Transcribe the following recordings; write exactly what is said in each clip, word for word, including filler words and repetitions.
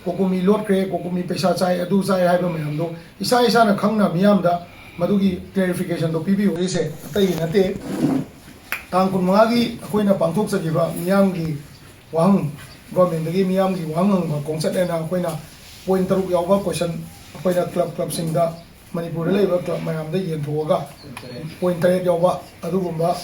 ꯀꯣꯀꯣꯃꯤ ꯂꯣꯠꯈ꯭ꯔꯦ, ꯀꯣꯀꯣꯃꯤ ꯄꯩꯁꯥ ꯆꯥꯏ, ꯑꯗꯨ ꯆꯥꯏ ꯍꯥꯏꯕ ꯃꯌꯥꯝꯗꯣ ꯏꯁꯥ ꯏꯁꯥꯅ ꯈꯪꯅ ꯃꯤꯌꯥꯝꯗ ꯃꯗꯨꯒꯤ clarificationꯗꯣ ꯄꯤꯕꯤꯌꯨ꯫ ꯑꯩꯁꯦ ꯑꯇꯩꯒꯤ ꯅꯠꯇꯦ, ꯇꯥꯡ ꯀꯨꯟꯃꯉꯥꯒꯤ ꯑꯩꯈꯣꯏꯅ ꯄꯥꯡꯊꯣꯛꯆꯈꯤꯕ ꯃꯤꯌꯥꯝꯒꯤ ꯋꯥꯍꯪ, governmentꯗꯒꯤ ꯃꯤꯌꯥꯝꯒꯤ ꯋꯥꯍꯪ ꯍꯪꯕ ꯈꯣꯡꯆꯠ ꯍꯥꯏꯅ ꯑꯩꯈꯣꯏꯅ point ꯇꯔꯨꯛ ꯌꯥꯎꯕ question ꯑꯩꯈꯣꯏꯅ club clubꯁꯤꯡꯗ, ꯃꯅꯤꯄꯨꯔꯗ ꯂꯩꯕ club ꯃꯌꯥꯝꯗ ꯌꯦꯟꯊꯣꯛꯑꯒ point ꯇꯔꯦꯠ ꯌꯥꯎꯕ ꯑꯗꯨꯒꯨꯝꯕ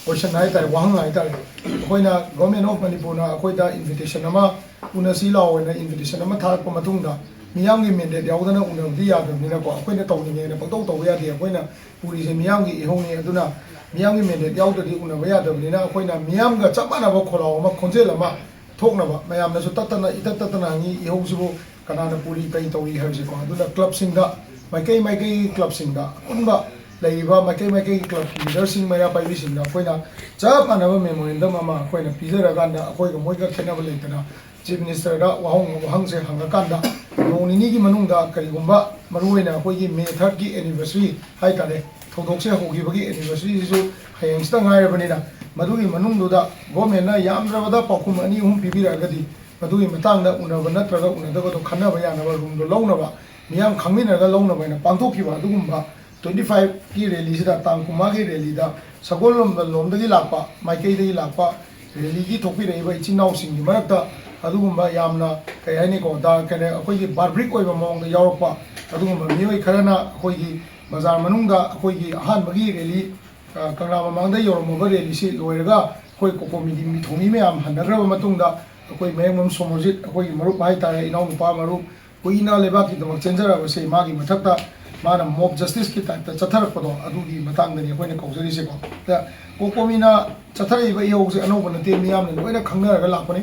question ꯍꯥꯏꯇꯥꯔꯦ, ꯋꯥꯍꯪ ꯍꯥꯏꯇꯥꯔꯦ꯫ ꯑꯩꯈꯣꯏꯅ Government of ꯃꯅꯤꯄꯨꯔꯅ ꯑꯩꯈꯣꯏꯗ invitation ꯑꯃ ꯎꯅꯁꯤ ꯂꯥꯛꯑꯣ ꯍꯥꯏꯅ invitation ꯑꯃ ꯊꯥꯔꯛꯄ ꯃꯇꯨꯡꯗ, ꯃꯤꯌꯥꯝꯒꯤ mandate ꯌꯥꯎꯗꯅ ꯎꯅꯕꯗꯤ ꯌꯥꯗꯕꯅꯤꯅꯀꯣ, ꯑꯩꯈꯣꯏꯅ ꯇꯧꯅꯤꯡꯉꯦꯅ ꯄꯪꯇꯧ ꯇꯧꯕ ꯌꯥꯗꯦ꯫ ꯑꯩꯈꯣꯏꯅ ꯄꯨꯔꯤꯁꯦ ꯃꯤꯌꯥꯝꯒꯤ ꯏꯍꯧꯅꯤ, ꯑꯗꯨꯅ ꯃꯤꯌꯥꯝꯒꯤ mandate ꯌꯥꯎꯗ꯭ꯔꯗꯤ ꯎꯅꯕ ꯌꯥꯗꯕꯅꯤꯅ, ꯑꯩꯈꯣꯏꯅ ꯃꯤꯌꯥꯝꯒ ꯆꯞ ꯃꯥꯟꯅꯕ ꯈꯣꯜꯂꯥꯎ ꯑꯃ, ꯈꯣꯟꯖꯦꯜ ꯑꯃ ꯊꯣꯛꯅꯕ, ꯃꯌꯥꯝꯅꯁꯨ ꯇꯠꯇꯅ, ꯏꯇꯠ ꯇꯠꯇꯅ ꯍꯪꯉꯤ, ꯏꯍꯧꯁꯤꯕꯨ ꯀꯅꯥꯅ ꯄꯨꯔꯤ, ꯀꯔꯤ ꯇꯧꯔꯤ ꯍꯥꯏꯕꯁꯦꯀꯣ꯫ ꯑꯗꯨꯅ clubꯁꯤꯡꯗ, ꯃꯥꯏꯀꯩ ꯃꯥꯏꯀꯩꯒꯤ clubꯁꯤꯡꯗ, ꯑꯄꯨꯟꯕ ꯂꯩꯔꯤꯕ ꯃꯥꯏꯀꯩ ꯃꯥꯏꯀꯩꯒꯤ clubꯀꯤ leaderꯁꯤꯡ, ꯃꯩꯔꯥ ꯄꯥꯏꯕꯤꯁꯤꯡꯗ ꯑꯩꯈꯣꯏꯅ ꯆꯞ ꯃꯥꯟꯅꯕ memorandum ꯑꯃ ꯑꯩꯈꯣꯏꯅ ꯄꯤꯖꯔꯀꯥꯟꯗ, ꯑꯩꯈꯣꯏꯒ ꯃꯣꯏꯒ ꯈꯦꯠꯅꯕ ꯂꯩꯇꯅ Chief Ministerꯗ ꯋꯥꯍꯪ, ꯋꯥꯍꯪꯁꯦ ꯍꯪꯉꯀꯥꯟꯗ, ꯅꯣꯡ ꯅꯤꯅꯤꯒꯤ ꯃꯅꯨꯡꯗ ꯀꯔꯤꯒꯨꯝꯕ, ꯃꯔꯨꯑꯣꯏꯅ ꯑꯩꯈꯣꯏꯒꯤ May thirdꯀꯤ anniversary ꯍꯥꯏꯇꯥꯔꯦ, ꯊꯧꯗꯣꯛꯁꯦ ꯍꯧꯈꯤꯕꯒꯤ anniversaryꯁꯤꯁꯨ ꯍꯌꯦꯡꯁꯤꯗ ꯉꯥꯏꯔꯕꯅꯤꯅ, ꯃꯗꯨꯒꯤ ꯃꯅꯨꯡꯗꯨꯗ governmentꯅ ꯌꯥꯝꯗ꯭ꯔꯕꯗ ꯄꯥꯎꯈꯨꯝ ꯑꯅꯤ ꯑꯍꯨꯝ ꯄꯤꯕꯤꯔꯛꯑꯒꯗꯤ, ꯃꯗꯨꯒꯤ ꯃꯇꯥꯡꯗ ꯎꯅꯕ ꯅꯠꯇ꯭ꯔꯒ ꯎꯅꯗꯕꯗꯣ ꯈꯟꯅꯕ ꯌꯥꯅꯕ roomꯗꯣ ꯂꯧꯅꯕ, ꯃꯤꯌꯥꯝ ꯈꯪꯃꯤꯟꯅꯔꯒ ꯂꯧꯅꯕ ꯍꯥꯏꯅ ꯄꯥꯡꯊꯣꯛꯈꯤꯕ ꯑꯗꯨꯒꯨꯝꯕ twenty fiveꯀꯤ rallyꯁꯤꯗ, ꯇꯥꯡ ꯀꯨꯟꯃꯉꯥꯒꯤ rallyꯗ ꯁꯒꯣꯜꯕꯟ ꯂꯣꯝꯗꯒꯤ ꯂꯥꯛꯄ, ꯃꯥꯏꯀꯩꯗꯒꯤ ꯂꯥꯛꯄ rallyꯒꯤ ꯊꯣꯛꯄꯤꯔꯛꯏꯕ ꯏꯆꯤꯟ ꯏꯅꯥꯎꯁꯤꯡꯒꯤ ꯃꯔꯛꯇ ꯑꯗꯨꯒꯨꯝꯕ ꯌꯥꯝꯅ, ꯀꯩ ꯍꯥꯏꯅꯤꯀꯣ, ꯗ-, ꯀꯩꯅꯣ, ꯑꯩꯈꯣꯏꯒꯤ barbaric ꯑꯣꯏꯕ ꯃꯑꯣꯡꯗ ꯌꯥꯎꯔꯛꯄ ꯑꯗꯨꯒꯨꯝꯕ ꯃꯤꯑꯣꯏ ꯈꯔꯅ ꯑꯩꯈꯣꯏꯒꯤ ꯕꯖꯥꯔ ꯃꯅꯨꯡꯗ ꯑꯩꯈꯣꯏꯒꯤ ꯑꯍꯥꯟꯕꯒꯤ rally, ꯑ, ꯀꯪꯂꯥ ꯃꯃꯥꯡꯗ ꯌꯧꯔꯝꯃꯕ rallyꯁꯤ ꯂꯣꯏꯔꯒ ꯑꯩꯈꯣꯏ ꯀꯣꯀꯣꯃꯤꯒꯤ ꯃꯤ ꯊꯣꯡꯃꯤ ꯃꯌꯥꯝ ꯍꯟꯅꯈ꯭ꯔꯕ ꯃꯇꯨꯡꯗ, ꯑꯩꯈꯣꯏ ꯃꯌꯦꯡꯕꯝ ꯁꯣꯃꯣꯔꯖꯤꯠ, ꯑꯩꯈꯣꯏꯒꯤ ꯃꯔꯨꯞ ꯍꯥꯏꯇꯥꯔꯦ, ꯏꯅꯥꯎꯅꯨꯄꯥ ꯃꯔꯨꯞ, ꯀꯨꯏꯅ ꯂꯩꯕꯥꯛꯀꯤꯗꯃꯛ ꯆꯦꯟꯖꯔꯕꯁꯦ ꯃꯥꯒꯤ ꯃꯊꯛꯇ ꯃꯥꯅ mob justiceꯀꯤ typeꯇ ꯆꯠꯊꯔꯛꯄꯗꯣ, ꯑꯗꯨꯒꯤ ꯃꯇꯥꯡꯗꯅꯤ ꯑꯩꯈꯣꯏꯅ ꯀꯧꯖꯔꯤꯁꯦꯀꯣ꯫ ꯗ ꯀꯣꯀꯣꯃꯤꯅ ꯆꯠꯊꯔꯛꯏꯕ ꯏꯍꯧꯁꯦ ꯑꯅꯧꯕ ꯅꯠꯇꯦ, ꯃꯤꯌꯥꯝꯅ ꯂꯣꯏꯅ ꯈꯪꯅꯔꯒ ꯂꯥꯛꯄꯅꯤ꯫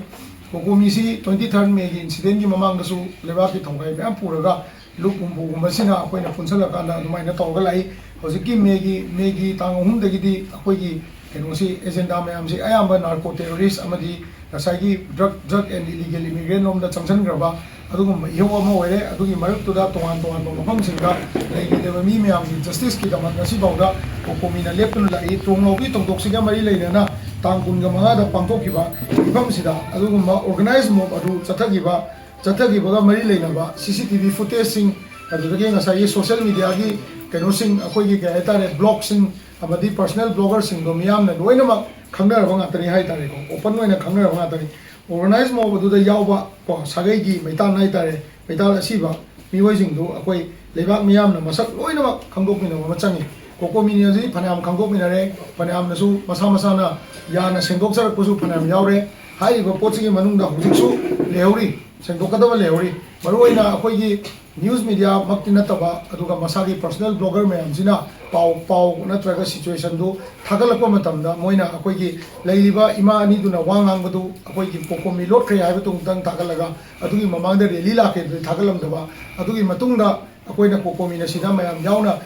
ꯀꯣꯀꯣꯃꯤꯁꯤ twenty third Mayꯒꯤ incidentꯀꯤ ꯃꯃꯥꯡꯗꯁꯨ ꯂꯩꯕꯥꯛꯀꯤ ꯊꯧꯒꯥꯏ ꯃꯌꯥꯝ ꯄꯨꯔꯒ ꯂꯨꯞ ꯍꯨꯝꯐꯨꯒꯨꯝꯕꯁꯤꯅ ꯑꯩꯈꯣꯏꯅ ꯄꯨꯟꯁꯤꯜꯂꯀꯥꯟꯗ ꯑꯗꯨꯃꯥꯏꯅ ꯇꯧꯔꯒ ꯂꯥꯛꯏ꯫ ꯍꯧꯖꯤꯛꯀꯤ Mayꯒꯤ, Mayꯒꯤ ꯇꯥꯡ ꯑꯍꯨꯝꯗꯒꯤꯗꯤ ꯑꯩꯈꯣꯏꯒꯤ ꯀꯩꯅꯣꯁꯤ, agenda ꯃꯌꯥꯝꯁꯤ ꯑꯌꯥꯝꯕ narco terrorist ꯑꯃꯗꯤ ꯉꯁꯥꯏꯒꯤ drug, drug and illegal immigrant ꯂꯣꯝꯗ ꯆꯪꯁꯤꯟꯈ꯭ꯔꯕ ꯑꯗꯨꯒꯨꯝꯕ ꯏꯍꯧ ꯑꯃ ꯑꯣꯏꯔꯦ꯫ ꯑꯗꯨꯒꯤ ꯃꯔꯛꯇꯨꯗ ꯇꯣꯉꯥꯟ ꯇꯣꯉꯥꯟꯕ ꯃꯐꯝꯁꯤꯡꯗ ꯂꯩꯈꯤꯗꯕ ꯃꯤ ꯃꯌꯥꯝꯒꯤ justiceꯀꯤꯗꯃꯛ ꯉꯁꯤꯐꯥꯎꯗ ꯀꯣꯀꯣꯃꯤꯅ ꯂꯦꯞꯇꯨꯅ ꯂꯥꯛꯏ꯫ ꯇ꯭ꯔꯣꯡꯂꯥꯎꯕꯤ ꯊꯧꯗꯣꯛꯁꯤꯒ ꯃꯔꯤ ꯂꯩꯅꯅ ꯇꯥꯡ ꯀꯨꯟꯒ ꯃꯉꯥꯗ ꯄꯥꯡꯊꯣꯛꯈꯤꯕ ꯃꯤꯐꯝꯁꯤꯗ ꯑꯗꯨꯒꯨꯝꯕ organized mob ꯑꯗꯨ ꯆꯠꯊꯈꯤꯕ ꯆꯠꯊꯈꯤꯕꯒ ꯃꯔꯤ ꯂꯩꯅꯕ ꯁꯤ ꯁꯤ ꯇꯤ ꯚꯤ ꯐꯨꯇꯦꯖꯁꯤꯡ, ꯑꯗꯨꯗꯒꯤ ꯉꯁꯥꯏꯒꯤ ꯁꯣꯁꯤꯌꯦꯜ ꯃꯤꯗꯤꯌꯥꯒꯤ ꯀꯩꯅꯣꯁꯤꯡ, ꯑꯩꯈꯣꯏꯒꯤ ꯀꯩ ꯍꯥꯏꯇꯥꯔꯦ, ꯕ꯭ꯂꯣꯒꯁꯤꯡ ꯑꯃꯗꯤ ꯄꯔꯁꯣꯅꯦꯜ ꯕ꯭ꯂꯣꯒꯔꯁꯤꯡꯗꯣ ꯃꯤꯌꯥꯝꯅ ꯂꯣꯏꯅꯃꯛ ꯈꯪꯅꯔꯕ ꯉꯥꯛꯇꯅꯤ ꯍꯥꯏꯇꯥꯔꯦꯀꯣ, ꯑꯣꯄꯟ ꯑꯣꯏꯅ ꯈꯪꯅꯔꯕ ꯉꯥꯛꯇꯅꯤ꯫ ꯑꯣꯔꯒꯅꯥꯏꯖ ꯃꯣꯕ ꯑꯗꯨꯗ ꯌꯥꯎꯕ ꯀꯣ, ꯁꯥꯒꯩꯒꯤ ꯃꯩꯇꯥꯟ ꯍꯥꯏꯇꯥꯔꯦ, ꯃꯩꯇꯥꯟ ꯑꯁꯤꯕ ꯃꯤꯑꯣꯏꯁꯤꯡꯗꯨ ꯑꯩꯈꯣꯏ ꯂꯩꯕꯥꯛ ꯃꯤꯌꯥꯝꯅ ꯃꯁꯛ ꯂꯣꯏꯅꯃꯛ ꯈꯪꯗꯣꯛꯃꯤꯟꯅꯕ ꯑꯃ ꯆꯪꯉꯤ꯫ ꯀꯣꯀꯣꯃꯤꯅꯤ ꯑꯁꯤ ꯐꯅꯌꯥꯝ ꯈꯪꯗꯣꯛꯃꯤꯟꯅꯔꯦ, ꯐꯅꯌꯥꯝꯅꯁꯨ ꯃꯁꯥ ꯃꯁꯥꯅ ꯌꯥꯅ ꯁꯦꯡꯗꯣꯛꯆꯔꯛꯄꯁꯨ ꯐꯅꯌꯥꯝ ꯌꯥꯎꯔꯦ꯫ ꯍꯥꯏꯔꯤꯕ ꯄꯣꯠꯁꯤꯒꯤ ꯃꯅꯨꯡꯗ ꯍꯧꯖꯤꯛꯁꯨ ꯂꯩꯍꯧꯔꯤ, ꯁꯦꯡꯗꯣꯛꯀꯗꯕ ꯂꯩꯍꯧꯔꯤ꯫ ꯃꯔꯨꯑꯣꯏꯅ ꯑꯩꯈꯣꯏꯒꯤ ꯅ꯭ꯌꯨꯁ ꯃꯤꯗꯤꯌꯥꯃꯛꯇꯤ ꯅꯠꯇꯕ, ꯑꯗꯨꯒ ꯃꯁꯥꯒꯤ ꯄꯔꯁꯣꯅꯦꯜ ꯕ꯭ꯂꯣꯒꯔ ꯃꯌꯥꯝꯁꯤꯅ ꯄꯥꯎ, ꯄꯥꯎ ꯅꯠꯇ꯭ꯔꯒ ꯁꯤꯆꯨꯋꯦꯁꯟꯗꯨ ꯊꯥꯒꯠꯂꯛꯄ ꯃꯇꯝꯗ, ꯃꯣꯏꯅ ꯑꯩꯈꯣꯏꯒꯤ ꯂꯩꯔꯤꯕ ꯏꯃꯥ ꯑꯅꯤꯗꯨꯅ ꯋꯥ ꯉꯥꯡꯕꯗꯨ ꯑꯩꯈꯣꯏꯒꯤ ꯀꯣꯀꯣꯃꯤ ꯂꯣꯠꯈ꯭ꯔꯦ ꯍꯥꯏꯕꯗꯨ ꯑꯃꯨꯛꯇꯪ ꯊꯥꯒꯠꯂꯒ, ꯑꯗꯨꯒꯤ ꯃꯃꯥꯡꯗ ꯔꯦꯂꯤ ꯂꯥꯛꯀꯦ ꯑꯗꯨꯗꯤ ꯊꯥꯒꯠꯂꯝꯗꯕ, ꯑꯗꯨꯒꯤ ꯃꯇꯨꯡꯗ ꯑꯩꯈꯣꯏꯅ ꯀꯣꯀꯣꯃꯤꯅ ꯁꯤꯗ ꯃꯌꯥꯝ ꯌꯥꯎꯅ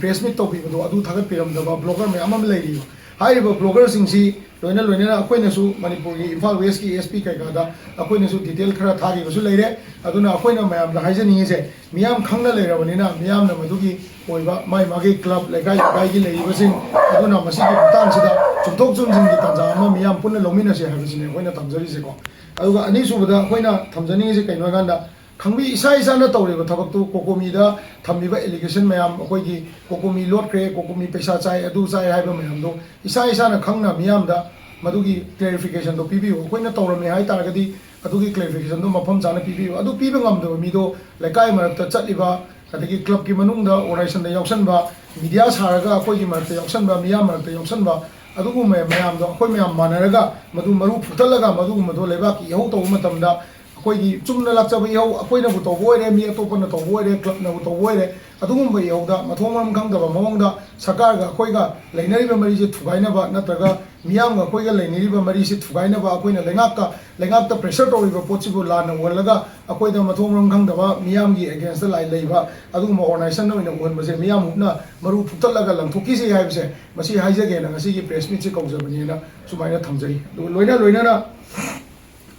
ꯄ꯭ꯔꯦꯁ ꯃꯤꯠ ꯇꯧꯕꯤꯕꯗꯣ ꯑꯗꯨ ꯊꯥꯒꯠꯄꯤꯔꯝꯗꯕ ꯕ꯭ꯂꯣꯒꯔ ꯃꯌꯥꯝ ꯑꯃ ꯂꯩꯔꯤꯕ꯫ ꯍꯥꯏꯔꯤꯕ ꯕ꯭ꯂꯣꯒꯔꯁꯤꯡꯁꯤ ꯂꯣꯏꯅ ꯂꯣꯏꯅꯅ ꯑꯩꯈꯣꯏꯅꯁꯨ ꯃꯅꯤꯄꯨꯔꯒꯤ ꯏꯝꯐꯥꯜ ꯋꯦꯁꯀꯤ ꯑꯦꯁ ꯄꯤ ꯀꯩꯀꯥꯗ ꯑꯩꯈꯣꯏꯅꯁꯨ ꯗꯤꯇꯦꯜ ꯈꯔ ꯊꯥꯈꯤꯕꯁꯨ ꯂꯩꯔꯦ꯫ ꯑꯗꯨꯅ ꯑꯩꯈꯣꯏꯅ ꯃꯌꯥꯝꯗ ꯍꯥꯏꯖꯅꯤꯡꯉꯤꯁꯦ, ꯃꯤꯌꯥꯝ ꯈꯪꯅ ꯂꯩꯔꯕꯅꯤꯅ ꯃꯤꯌꯥꯝꯅ ꯃꯗꯨꯒꯤ ꯑꯣꯏꯕ ꯃꯥꯏ ꯃꯥꯒꯤ ꯀ꯭ꯂꯕ, ꯂꯩꯀꯥꯏ ꯂꯩꯀꯥꯏꯒꯤ ꯂꯩꯔꯤꯕꯁꯤꯡ ꯑꯗꯨꯅ ꯃꯁꯤꯒꯤ ꯃꯇꯥꯡꯁꯤꯗ ꯆꯨꯝꯊꯣꯛ ꯆꯨꯝꯁꯤꯟꯒꯤ ꯇꯥꯟꯖꯥ ꯑꯃ ꯃꯤꯌꯥꯝ ꯄꯨꯟꯅ ꯂꯧꯃꯤꯟꯅꯁꯦ ꯍꯥꯏꯕꯁꯤꯅꯦ ꯑꯩꯈꯣꯏꯅ ꯊꯝꯖꯔꯤꯁꯦꯀꯣ꯫ ꯑꯗꯨꯒ ꯑꯅꯤꯁꯨꯕꯗ ꯑꯩꯈꯣꯏꯅ ꯊꯝꯖꯅꯤꯡꯉꯤꯁꯦ ꯀꯩꯅꯣ ꯍꯥꯏꯀꯥꯟꯗ, ꯈꯪꯕꯤ ꯏꯁꯥ ꯏꯁꯥꯅ ꯇꯧꯔꯤꯕ ꯊꯕꯛꯇꯨ, ꯀꯣꯀꯣꯃꯤꯗ ꯊꯝꯃꯤꯕ ꯑꯦꯂꯤꯒꯦꯁꯟ ꯃꯌꯥꯝ, ꯑꯩꯈꯣꯏꯒꯤ ꯀꯣꯀꯣꯃꯤ ꯂꯣꯠꯈ꯭ꯔꯦ, ꯀꯣꯀꯣꯃꯤ ꯄꯩꯁꯥ ꯆꯥꯏ, ꯑꯗꯨ ꯆꯥꯏ ꯍꯥꯏꯕ ꯃꯌꯥꯝꯗꯣ ꯏꯁꯥ ꯏꯁꯥꯅ ꯈꯪꯅ ꯃꯤꯌꯥꯝꯗ ꯃꯗꯨꯒꯤ ꯀ꯭ꯂꯦꯔꯤꯐꯤꯀꯦꯁꯟꯗꯣ ꯄꯤꯕꯤꯌꯨ꯫ ꯑꯩꯈꯣꯏꯅ ꯇꯧꯔꯝꯃꯦ ꯍꯥꯏ ꯇꯥꯔꯒꯗꯤ ꯑꯗꯨꯒꯤ ꯀ꯭ꯂꯦꯔꯤꯐꯤꯀꯦꯁꯟꯗꯣ ꯃꯐꯝ ꯆꯥꯅ ꯄꯤꯕꯤꯌꯨ꯫ ꯑꯗꯨ ꯄꯤꯕ ꯉꯝꯗꯕ ꯃꯤꯗꯣ ꯂꯩꯀꯥꯏ ꯃꯔꯛꯇ ꯆꯠꯂꯤꯕ, ꯑꯗꯒꯤ ꯀ꯭ꯂꯕꯀꯤ ꯃꯅꯨꯡꯗ ꯑꯣꯔꯒꯅꯥꯏꯖꯦꯁꯟꯗ ꯌꯥꯎꯁꯟꯕ, ꯃꯤꯗꯤꯌꯥ ꯁꯥꯔꯒ ꯑꯩꯈꯣꯏꯒꯤ ꯃꯔꯛꯇ ꯌꯥꯎꯁꯟꯕ, ꯃꯤꯌꯥꯝ ꯃꯔꯛꯇ ꯌꯥꯎꯁꯟꯕ, ꯑꯗꯨꯒꯨꯝꯕ ꯃꯌꯥꯝꯗꯣ ꯑꯩꯈꯣꯏ ꯃꯌꯥꯝ ꯃꯥꯟꯅꯔꯒ ꯃꯗꯨ ꯃꯔꯨ ꯐꯨꯛꯇꯠꯂꯒ ꯃꯗꯨꯒꯨꯝꯕꯗꯣ ꯂꯩꯕꯥꯛꯀꯤ ꯏꯍꯧ ꯇꯧꯕ ꯃꯇꯝꯗ ꯑꯩꯈꯣꯏꯒꯤ ꯆꯨꯝꯅ ꯂꯥꯛꯆꯕ ꯏꯍꯧ, ꯑꯩꯈꯣꯏꯅꯕꯨ ꯇꯧꯕ ꯑꯣꯏꯔꯦ, ꯃꯤ ꯑꯇꯣꯞꯄꯅ ꯇꯧꯕ ꯑꯣꯏꯔꯦ, ꯀ꯭ꯂꯕꯅꯕꯨ ꯇꯧꯕ ꯑꯣꯏꯔꯦ, ꯑꯗꯨꯒꯨꯝꯕ ꯏꯍꯧꯗ ꯃꯊꯣꯡ ꯃꯔꯝ ꯈꯪꯗꯕ ꯃꯑꯣꯡꯗ ꯁꯔꯀꯥꯔꯒ ꯑꯩꯈꯣꯏꯒ ꯂꯩꯅꯔꯤꯕ ꯃꯔꯤꯁꯦ ꯊꯨꯒꯥꯏꯅꯕ, ꯅꯠꯇ꯭ꯔꯒ ꯃꯤꯌꯥꯝꯒ ꯑꯩꯈꯣꯏꯒ ꯂꯩꯅꯔꯤꯕ ꯃꯔꯤꯁꯦ ꯊꯨꯒꯥꯏꯅꯕ, ꯑꯩꯈꯣꯏꯅ ꯂꯩꯉꯥꯛꯇ, ꯂꯩꯉꯥꯛꯇ ꯄ꯭ꯔꯦꯁꯔ ꯇꯧꯔꯤꯕ ꯄꯣꯠꯁꯤꯕꯨ ꯂꯥꯟꯅ ꯎꯍꯜꯂꯒ ꯑꯩꯈꯣꯏꯗ ꯃꯊꯣꯡ ꯃꯔꯝ ꯈꯪꯗꯕ ꯃꯤꯌꯥꯝꯒꯤ ꯑꯦꯒꯦꯟꯁꯇ ꯂꯩꯕ ꯑꯗꯨꯒꯨꯝꯕ ꯑꯣꯔꯒꯅꯥꯏꯖꯦꯁꯟ ꯑꯣꯏꯅ ꯎꯍꯟꯕꯁꯦ ꯃꯤꯌꯥꯝ ꯃꯨꯛꯅ ꯃꯔꯨ ꯐꯨꯛꯇꯠꯂꯒ ꯂꯪꯊꯣꯛꯈꯤꯁꯤ ꯍꯥꯏꯕꯁꯦ, ꯃꯁꯤ ꯍꯥꯏꯖꯒꯦꯅ ꯉꯁꯤꯒꯤ ꯄ꯭ꯔꯦꯁ ꯃꯤꯠꯁꯦ ꯀꯧꯖꯕꯅꯦꯅ ꯁꯨꯃꯥꯏꯅ ꯊꯝꯖꯔꯤ꯫ ꯑꯗꯨꯒ ꯂꯣꯏꯅ ꯂꯣꯏꯅꯅ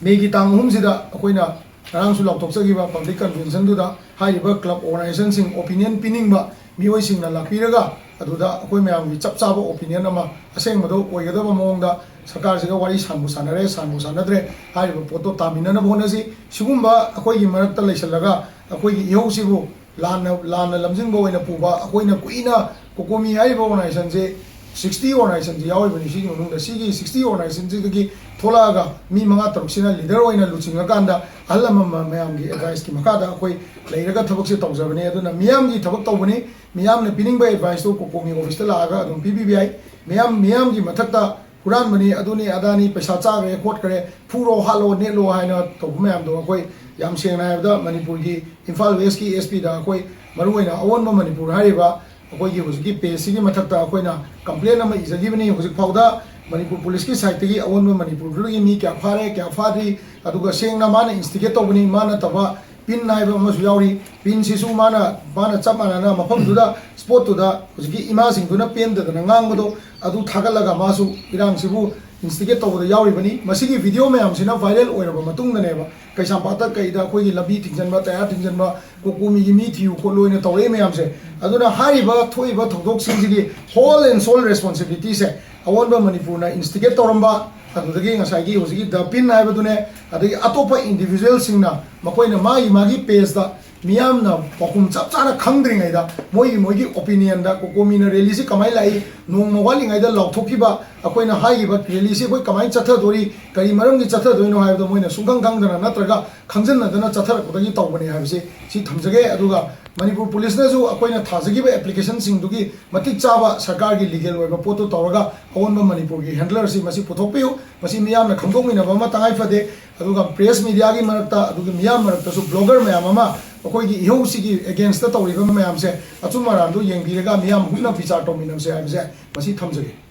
ꯃꯦꯒꯤ ꯇꯥꯡ ꯑꯍꯨꯝꯁꯤꯗ ꯑꯩꯈꯣꯏꯅ ꯉꯔꯥꯡꯁꯨ ꯂꯥꯎꯊꯣꯛꯆꯈꯤꯕ ꯄꯕ꯭ꯂꯤꯛ ꯀꯟꯚꯦꯟꯁꯟꯗꯨꯗ ꯍꯥꯏꯔꯤꯕ ꯀ꯭ꯂꯕ ꯑꯣꯔꯒꯅꯥꯏꯖꯦꯁꯟꯁꯤꯡ, ꯑꯣꯄꯤꯅꯤꯌꯟ ꯄꯤꯅꯤꯡꯕ ꯃꯤꯑꯣꯏꯁꯤꯡꯅ ꯂꯥꯛꯄꯤꯔꯒ ꯑꯗꯨꯗ ꯑꯩꯈꯣꯏ ꯃꯌꯥꯝꯒꯤ ꯆꯞ ꯆꯥꯕ ꯑꯣꯄꯤꯅꯤꯌꯟ ꯑꯃ ꯑꯁꯦꯡꯕꯗꯣ ꯑꯣꯏꯒꯗꯕ ꯃꯑꯣꯡꯗ ꯁꯔꯀꯥꯔꯁꯤꯒ ꯋꯥꯔꯤ ꯁꯥꯟꯕꯨ ꯁꯥꯟꯅꯔꯦ, ꯁꯥꯟꯕꯨ ꯁꯥꯟꯅꯗ꯭ꯔꯦ, ꯍꯥꯏꯔꯤꯕ ꯄꯣꯠꯇꯣ ꯇꯥꯃꯤꯟꯅꯅꯕ ꯍꯣꯠꯅꯁꯤ꯫ ꯁꯤꯒꯨꯝꯕ ꯑꯩꯈꯣꯏꯒꯤ ꯃꯔꯛꯇ ꯂꯩꯁꯜꯂꯒ ꯑꯩꯈꯣꯏꯒꯤ ꯏꯍꯧꯁꯤꯕꯨ ꯂꯥꯟꯅ, ꯂꯥꯟꯅ ꯂꯝꯖꯤꯡꯕ ꯑꯣꯏꯅ ꯄꯨꯕ, ꯑꯩꯈꯣꯏꯅ ꯀꯨꯏꯅ ꯀꯣꯀꯣꯃꯤ ꯍꯥꯏꯔꯤꯕ ꯑꯣꯔꯒꯅꯥꯏꯖꯦꯁꯟꯁꯦ, ꯁꯤꯛꯁꯇꯤ ꯑꯣꯔꯒꯅꯥꯏꯖꯦꯁꯟꯁꯦ ꯌꯥꯎꯔꯤꯕꯅꯤ꯫ ꯁꯤꯒꯤ ꯃꯅꯨꯡꯗ ꯁꯤꯒꯤ ꯁꯤꯛꯁꯇꯤ ꯑꯣꯔꯒꯅꯥꯏꯖꯦꯁꯟꯁꯤꯗꯒꯤ ꯊꯣꯛꯂꯛꯑꯒ ꯃꯤ ꯃꯉꯥ ꯇꯔꯨꯛꯁꯤꯅ ꯂꯤꯗꯔ ꯑꯣꯏꯅ ꯂꯨꯆꯤꯡꯉꯀꯥꯟꯗ ꯑꯍꯜ ꯂꯃꯟ ꯃꯌꯥꯝꯒꯤ ꯑꯦꯗꯚꯥꯏꯁꯀꯤ ꯃꯈꯥꯗ ꯑꯩꯈꯣꯏ ꯂꯩꯔꯒ ꯊꯕꯛꯁꯦ ꯇꯧꯖꯕꯅꯤ꯫ ꯑꯗꯨꯅ ꯃꯤꯌꯥꯝꯒꯤ ꯊꯕꯛ ꯇꯧꯕꯅꯤ꯫ ꯃꯤꯌꯥꯝꯅ ꯄꯤꯅꯤꯡꯕ ꯑꯦꯗꯚꯥꯏꯁꯇꯣ ꯀꯣꯀꯣꯃꯤ ꯑꯣꯐꯤꯁꯇ ꯂꯥꯛꯑꯒ ꯑꯗꯨꯝ ꯄꯤꯕꯤꯕ ꯌꯥꯏ꯫ ꯃꯤꯌꯥꯝ, ꯃꯤꯌꯥꯝꯒꯤ ꯃꯊꯛꯇ ꯍꯨꯔꯥꯟꯕꯅꯤ, ꯑꯗꯨꯅꯤ ꯑꯗꯥꯅꯤ, ꯄꯩꯁꯥ ꯆꯥꯈ꯭ꯔꯦ ꯈꯣꯠꯈ꯭ꯔꯦ, ꯐꯨꯔꯣ ꯍꯥꯠꯂꯣ ꯅꯦꯠꯂꯣ ꯍꯥꯏꯅ ꯇꯧꯕ ꯃꯌꯥꯝꯗꯣ ꯑꯩꯈꯣꯏ ꯌꯥꯝ ꯁꯦꯡꯅ ꯍꯥꯏꯔꯕꯗ ꯃꯅꯤꯄꯨꯔꯒꯤ ꯏꯝꯐꯥꯜ ꯋꯦꯁꯀꯤ ꯑꯦꯁ ꯄꯤꯗ ꯑꯩꯈꯣꯏ ꯃꯔꯨꯑꯣꯏꯅ ꯑꯑꯣꯟꯕ ꯃꯅꯤꯄꯨꯔ ꯍꯥꯏꯔꯤꯕ ꯑꯩꯈꯣꯏꯒꯤ ꯍꯧꯖꯤꯛꯀꯤ ꯄꯦꯖꯁꯤꯒꯤ ꯃꯊꯛꯇ ꯑꯩꯈꯣꯏꯅ ꯀꯝꯄ꯭ꯂꯦꯟ ꯑꯃ ꯏꯖꯈꯤꯕꯅꯤ꯫ ꯍꯧꯖꯤꯛ ꯐꯥꯎꯗ ꯃꯅꯤꯄꯨꯔ ꯄꯨꯂꯤꯁꯀꯤ ꯁꯥꯏꯠꯇꯒꯤ ꯑꯑꯣꯟꯕ ꯃꯅꯤꯄꯨꯔꯗꯨꯗꯒꯤ ꯃꯤ ꯀꯌꯥ ꯐꯥꯔꯦ, ꯀꯌꯥ ꯐꯥꯗ꯭ꯔꯤ, ꯑꯗꯨꯒ ꯁꯦꯡꯅ ꯃꯥꯅ ꯏꯟꯁꯇꯤꯒꯦꯠ ꯇꯧꯕꯅꯤ, ꯃꯥ ꯅꯠꯇꯕ ꯄꯤꯟ ꯍꯥꯏꯕ ꯑꯃꯁꯨ ꯌꯥꯎꯔꯤ꯫ ꯄꯤꯟꯁꯤꯁꯨ ꯃꯥꯅ, ꯃꯥꯅ ꯆꯞ ꯃꯥꯟꯅꯅ ꯃꯐꯝꯗꯨꯗ, ꯁ꯭ꯄꯣꯠꯇꯨꯗ ꯍꯧꯖꯤꯛꯀꯤ ꯏꯃꯥꯁꯤꯡꯗꯨꯅ ꯄꯦꯟꯗꯗꯅ ꯉꯥꯡꯕꯗꯣ ꯑꯗꯨ ꯊꯥꯒꯠꯂꯒ ꯃꯥꯁꯨ ꯏꯔꯥꯡꯁꯤꯕꯨ ꯏꯟꯁꯇꯤꯒꯦꯠ ꯇꯧꯕꯗ ꯌꯥꯎꯔꯤꯕꯅꯤ꯫ ꯃꯁꯤꯒꯤ ꯚꯤꯗꯤꯑꯣ ꯃꯌꯥꯝꯁꯤꯅ ꯚꯥꯏꯔꯦꯜ ꯑꯣꯏꯔꯕ ꯃꯇꯨꯡꯗꯅꯦꯕ ꯀꯩꯁꯥꯝꯄꯥꯠꯇ ꯀꯩꯗ ꯑꯩꯈꯣꯏꯒꯤ ꯂꯝꯕꯤ ꯊꯤꯡꯖꯤꯟꯕ, ꯇꯌꯥꯔ ꯊꯤꯡꯖꯤꯟꯕ, ꯀꯣꯀꯣꯃꯤꯒꯤ ꯃꯤ ꯊꯤꯌꯨ ꯈꯣꯠꯂꯨ ꯍꯥꯏꯅ ꯇꯧꯔꯛꯏ ꯃꯌꯥꯝꯁꯦ꯫ ꯑꯗꯨꯅ ꯍꯥꯏꯔꯤꯕ ꯊꯣꯛꯏꯕ ꯊꯧꯗꯣꯛꯁꯤꯡꯁꯤꯒꯤ whole and sole responsibilityꯁꯦ ꯑꯑꯣꯟꯕ ꯃꯅꯤꯄꯨꯔꯅ ꯏꯟꯁꯇꯤꯒꯦꯠ ꯇꯧꯔꯝꯕ, ꯑꯗꯨꯗꯒꯤ ꯉꯁꯥꯏꯒꯤ ꯍꯧꯖꯤꯛꯀꯤ ꯗ ꯄꯤꯟ ꯍꯥꯏꯕꯗꯨꯅꯦ, ꯑꯗꯒꯤ ꯑꯇꯣꯞꯄ ꯏꯟꯗꯤꯚꯤꯖꯨꯋꯦꯜꯁꯤꯡꯅ ꯃꯈꯣꯏꯅ ꯃꯥꯒꯤ ꯃꯥꯒꯤ ꯄꯦꯖꯇ ꯃꯤꯌꯥꯝꯅ ꯄꯥꯎꯈꯨꯝ ꯆꯞ ꯆꯥꯅ ꯈꯪꯗ꯭ꯔꯤꯉꯩꯗ ꯃꯣꯏꯒꯤ ꯃꯣꯏꯒꯤ ꯑꯣꯄꯤꯅꯤꯌꯟꯗ ꯀꯣꯀꯣꯃꯤꯅ ꯔꯦꯂꯤꯁꯤ ꯀꯃꯥꯏꯅ ꯂꯥꯛꯏ, ꯅꯣꯡꯃ ꯋꯥꯠꯂꯤꯉꯩꯗ ꯂꯥꯎꯊꯣꯛꯈꯤꯕ ꯑꯩꯈꯣꯏꯅ ꯍꯥꯏꯈꯤꯕ ꯔꯦꯂꯤꯁꯤ ꯑꯩꯈꯣꯏ ꯀꯃꯥꯏꯅ ꯆꯠꯊꯗꯣꯔꯤ, ꯀꯔꯤ ꯃꯔꯝꯒꯤ ꯆꯠꯊꯗꯣꯏꯅꯣ ꯍꯥꯏꯕꯗꯣ ꯃꯣꯏꯅ ꯁꯨꯡꯈꯪ ꯈꯪꯗꯅ ꯅꯠꯇ꯭ꯔꯒ ꯈꯪꯖꯟꯅꯗꯅ ꯆꯠꯊꯔꯛꯄꯗꯒꯤ ꯇꯧꯕꯅꯦ ꯍꯥꯏꯕꯁꯤ ꯁꯤ ꯊꯝꯖꯒꯦ꯫ ꯑꯗꯨꯒ ꯃꯅꯤꯄꯨꯔ ꯄꯨꯂꯤꯁꯅꯁꯨ ꯑꯩꯈꯣꯏꯅ ꯊꯥꯖꯈꯤꯕ ꯑꯦꯄ꯭ꯂꯤꯀꯦꯁꯟꯁꯤꯡꯗꯨꯒꯤ ꯃꯇꯤꯛ ꯆꯥꯕ ꯁꯔꯀꯥꯔꯒꯤ ꯂꯤꯒꯦꯜ ꯑꯣꯏꯕ ꯄꯣꯠꯇꯨ ꯇꯧꯔꯒ ꯑꯑꯣꯟꯕ ꯃꯅꯤꯄꯨꯔꯒꯤ ꯍꯦꯟꯗꯂꯔꯁꯤ ꯃꯁꯤ ꯄꯨꯊꯣꯛꯄꯤꯌꯨ꯫ ꯃꯁꯤ ꯃꯤꯌꯥꯝꯅ ꯈꯪꯗꯣꯛꯃꯤꯟꯅꯕ ꯑꯃ ꯇꯉꯥꯏ ꯐꯗꯦ꯫ ꯑꯗꯨꯒ ꯄ꯭ꯔꯦꯁ ꯃꯤꯗꯤꯌꯥꯒꯤ ꯃꯔꯛꯇ, ꯑꯗꯨꯒ ꯃꯤꯌꯥꯝ ꯃꯔꯛꯇꯁꯨ ꯕ꯭ꯂꯣꯒꯔ ꯃꯌꯥꯝ ꯑꯃ ꯑꯩꯈꯣꯏꯒꯤ ꯏꯍꯧꯁꯤꯒꯤ ꯑꯦꯒꯦꯟꯁꯇ ꯇꯧꯔꯤꯕ ꯃꯌꯥꯝꯁꯦ ꯑꯆꯨꯝ ꯑꯔꯥꯟꯗꯨ ꯌꯦꯡꯕꯤꯔꯒ ꯃꯤꯌꯥꯝ ꯃꯨꯛꯅ ꯕꯤꯆꯥꯔ ꯇꯧꯃꯤꯟꯅꯕꯁꯦ ꯍꯥꯏꯕꯁꯦ ꯃꯁꯤ ꯊꯝꯖꯒꯦ꯫